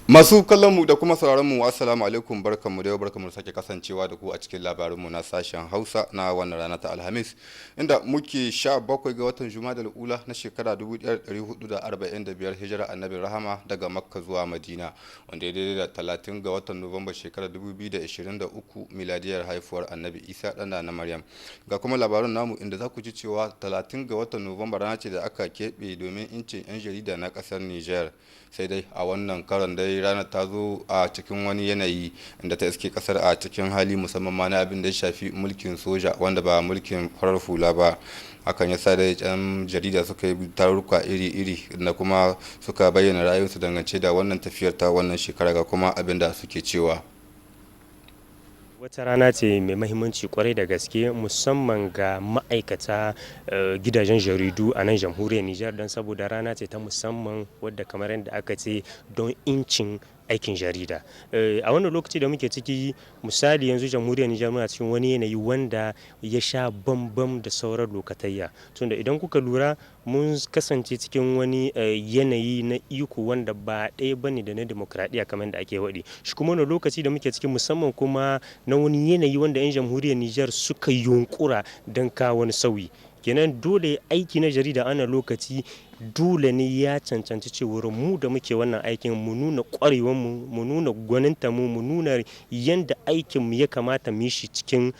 Masu kallonmu da kuma sauraronmu, assalamu alaikum, barkanmu da yau, barkanmu da sake kasancewa da ku a cikin labarinmu na sashen Hausa na wannan rana ta Alhamis, inda muke 17 ga watan Jumadal Ula na shekara 1445 hijira Annabi Rahama daga Makka zuwa Madina, wanda ya daidai da 30 ga watan Nuwamba shekara 2023 miladiyar haifuwar Annabi Isa ɗana na Maryam. Ga kuma labarin namu, inda za ku ji cewa 30 ga watan Nuwamba rana ce da aka keɓe domin 'yancin 'yan jarida na ƙasar Niger. Sai dai a wannan karon dai ranar ta zo a cikin wani yanayi inda ta iske kasar a cikin hali, musamman ma na abin da ya shafi mulkin soja wanda ba mulkin farar hula ba. Hakan ya sa da yan jarida suka yi tarurruka iri-iri da kuma suka bayyana ra'ayinsu dangance da wannan tafiyar ta wannan shekara. Ga kuma abin da suke cewa. Wata rana ce mai mahimmanci kwarai da gaske, musamman ga ma'aikata gidajen jaridu a nan Jamhuriyar Nijar, don saboda rana ce ta musamman wadda, kamar yadda aka ce, don incin aikin jarida. A wannan lokaci da muke ciki, misali yanzu Jamhuriyar Nijar muna cikin wani yanayi wanda ya sha bambam da sauran lokatayya. Tunda idan kuka lura, mun kasance cikin wani yanayi na iko wanda ba ɗaya bane da na demokradiyya kamar da ake waɗi. Shi kuma wannan lokaci da muke ciki, musamman kuma na wani yanayi wanda 'yan Jamhuriyar Nijar suka yunkura don kawo wani sauyi. Kenan dole aiki na jarida ana lokaci dole ne ya cancanci cewar mu da muke wannan aikin mu nuna mu, mu nuna gwaninta mu, mu nuna yadda aikin mu ya kamata mu yi shi cikin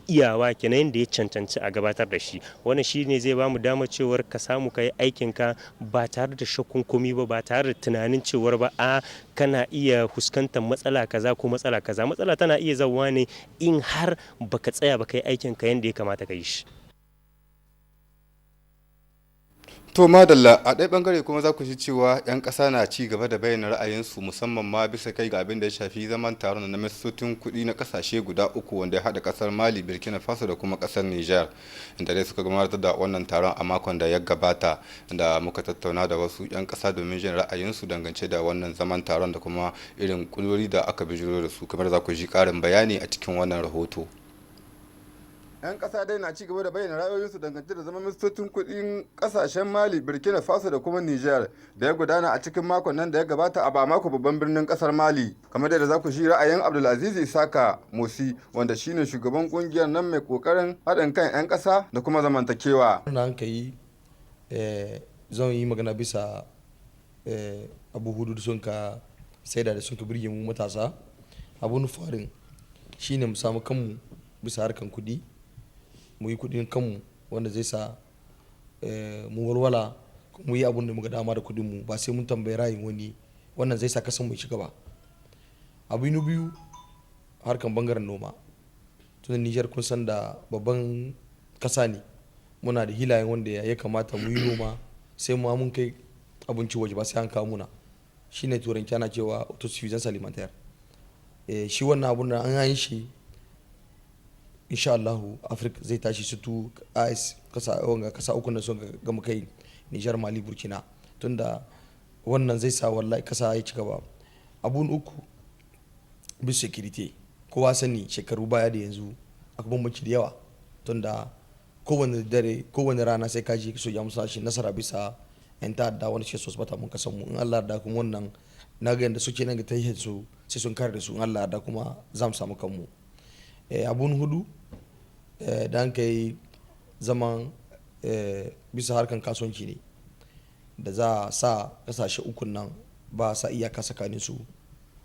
iyawa, kenan yadda ya cancanci a gabatar da shi. Wannan shi ne zai bamu damar cewar ka samu ka yi aikin ka ba tare da shakkun komi ba, ba tare da tunanin cewar ba a kana iya fuskantar matsala kaza ko matsala kaza. Matsala tana iya zawa ne in har baka tsaya ba ka yi aikin ka yadda ya kamata ka yi shi. To madalla, a ɗaya ɓangare kuma za ku ji cewa 'yan ƙasa na ci gaba da bayyana ra'ayinsu, musamman ma bisa kai ga abin da ya shafi zaman taron na ministocin kuɗi na ƙasashe guda uku, wanda ya haɗa ƙasar Mali, Burkina Faso da kuma ƙasar Niger, inda dai suka gabatar da wannan taron a makon da ya gabata, inda muka tattauna da wasu 'yan ƙasa domin jin ra'ayinsu dangance da wannan zaman taron da kuma irin ƙudurori da aka bijiro da su, kamar za ku ji ƙarin bayani a cikin wannan rahoto. 'Yan kasa dai na ci gaba da bayyana ra'ayoyinsu dangance da zaman ministocin kudin kasashen Mali, Burkina Faso da kuma Niger da ya gudana a cikin makon nan da ya gabata a Bamako, babban birnin kasar Mali. Kamar da za ku shi ra'ayin Abdulaziz Isaka Musi, wanda shine shugaban kungiyar nan mai kokarin haɗin kan 'yan kasa da kuma zamantakewa. Na an kai zan yi magana bisa abu hudu da sun ka saida da sun ka birge mu matasa. Abun farin shine mu samu kanmu bisa harkan kudi, mu yi kudin kanmu wanda zai sa mu walwala, mu yi abun da muka dama da kudin mu, ba sai mun tambayi ra'ayin wani. Wannan zai sa kasan mu ci gaba. Abu na biyu, harkan bangaren noma. Tun Nijar kun san da babban kasa ne, muna da hilayen wanda ya kamata mu yi noma, sai mu mun kai abinci waje, ba sai an kawo muna. Shine Turanci ana cewa autosuffisance alimentaire. Shi wannan abun da an yi shi, insha Allahu Afirka zai tashi, su AES kasa wanga kasa uku na sun gama kai, Nijar, Mali, Burkina, tunda wannan zai sa wallahi kasa ya ci gaba. Abun uku, bis security. Kowa sani shekaru baya da yanzu akwai bambanci da yawa, tunda kowane dare, kowane rana sai kaji soja musa shi nasara bisa yan ta'adda wani shi su bata mun kasan mu. In Allah da kuma wannan na ga yanda suke nan ga tayyar su, sai sun kare da su, in Allah da kuma za mu samu kanmu. Abun hudu da an kai zaman bisa harkan kasuwanci ne, da za a sa kasashe ukun nan ba sa iyaka tsakanin su,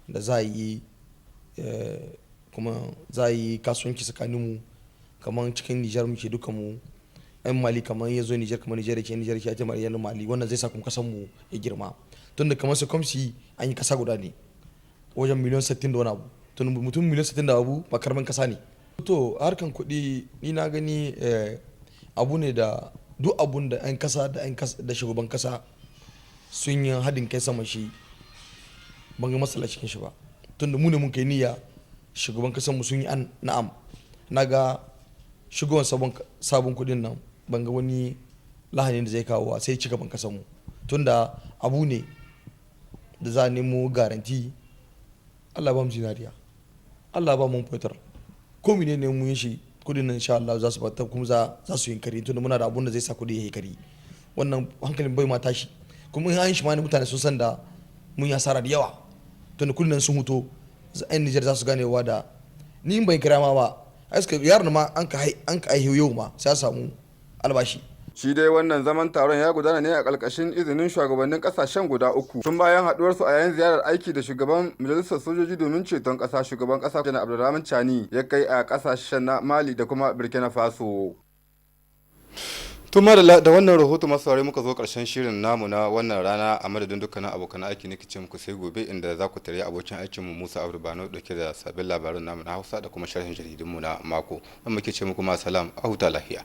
da za a yi kuma za a yi kasuwanci tsakanin mu, kamar cikin Nijar muke duka mu. Yan Mali kamar ya zo Nijar, kamar Nijar ke Nijar ke Mali yan Mali, wannan zai sa kuma kasan mu ya girma, tunda kamar su kamsi an yi kasa guda ne, wajen miliyan 60 da wani abu. Tun mutum miliyan 60 da abu ba karamin kasa ne. To harkan kuɗi, ni na gani abu ne da duk abun da 'yan kasa da 'yan da shugaban kasa sun yi haɗin kai sama shi, ban ga matsala cikin shi ba, tunda mu ne mun kai niyya, shugaban kasan mu sun yi an na'am. Na ga shigowar sabon kuɗin nan, ban ga wani lahani da zai kawo, sai ci gaban kasan mu, tunda abu ne da za a nemo garanti. Allah ba mu zinariya, Allah ba mu fetur, ko mene ne mun yi shi, kudin nan insha Allah za su bata kuma za su yi kari, tunda muna da abun da zai sa kudi ya yi kari. Wannan hankalin bai ma tashi, kuma in an shi ma ne mutane sun san da Mun yi asara da yawa, tunda kudin nan sun huto, 'yan Nijar za su ganewa da ni in bai kira ma ba, ai suka yaron ma an ka aihe yau ma sai samu albashi. Shi dai wannan zaman taron ya gudana ne a ƙarƙashin izinin shugabannin ƙasashen guda uku. Tun bayan haɗuwarsu a yayin ziyarar aiki da shugaban majalisar sojoji domin ceton ƙasa, shugaban ƙasa Janar Abdulrahman Chani, ya kai a ƙasashen na Mali da kuma Burkina Faso. Tun da wannan rahoto, masu saurare, muka zo karshen shirin namu na wannan rana. A madadin dukkanin abokan aiki nake ce muku sai gobe, inda za ku tare abokin aikinmu Musa Abdu Bano dauke da sabbin labaran namu na Hausa da kuma sharhin jaridunmu na mako. Don muke ce muku ma salam, a huta lahiya.